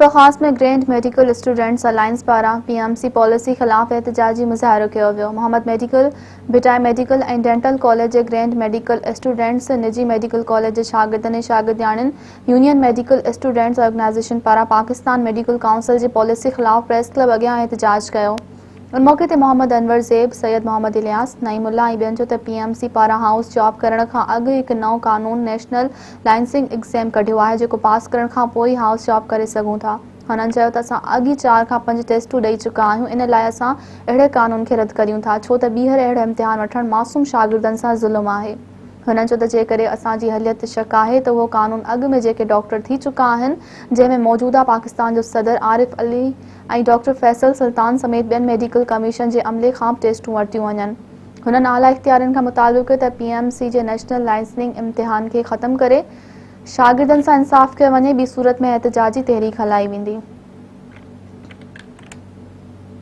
Mirpurkhas ۾ grand medical students alliance پاران P M C policy خلاف احتجاجي مظاهرو ڪيو ويو. Muhammad medical, Bhittai medical ۽ dental college جي گرينڊ ميڊيڪل اسٽوڊنٽس، نجي ميڊيڪل ڪاليج جي شاگردن ۽ شاگردياڻين، يونين ميڊيڪل اسٽوڊنٽس آرگنائيزيشن پاران پاڪستان ميڊيڪل ڪائونسل جي پاليسي خلاف پريس ڪلب اڳيان احتجاج ڪيو. ان موقعي تي محمد انور زيب، سيد محمد الياس، نعيم الله ۽ ٻين چيو ته پي ايم سي پاران هائوس جاب ڪرڻ کان اڳ هڪ نئون قانون نيشنل لائنسنگ ايگزيم ڪڍيو آهي جيڪو پاس ڪرڻ کان پوء ئي هائوس جاب ڪري سگهون ٿا. هنن چيو ته اسان اڳ ئي چار کان پنج ٽيسٽون ڏئي چڪا آهيون ان لاء اسان اهڙي قانون کي رد ڪريون ٿا ڇو ته ٻيهر اهڙو امتحان وٺڻ معصوم شاگردن سان ظلم آهي. هنن چيو ته جيڪڏهن اسان جي هليت تي شڪ آهي ته اهو قانون اڳ ۾ جيڪي ڊاڪٽر ٿي چڪا آهن جنهن ۾ موجوده پاڪستان جو صدر عارف علوي ۽ ڊاڪٽر فيصل سلطان سميت ٻين ميڊيڪل ڪميشن جي عملي کان به ٽيسٽون ورتيون وڃن. هنن اعليٰ اختيارين کان مطالبو ڪيو ته پي ايم سي جي نيشنل لائسننگ امتحان کي ختم ڪري شاگردن سان انصاف ڪيو وڃي ٻي صورت ۾ احتجاجي تحريڪ هلائي ويندي.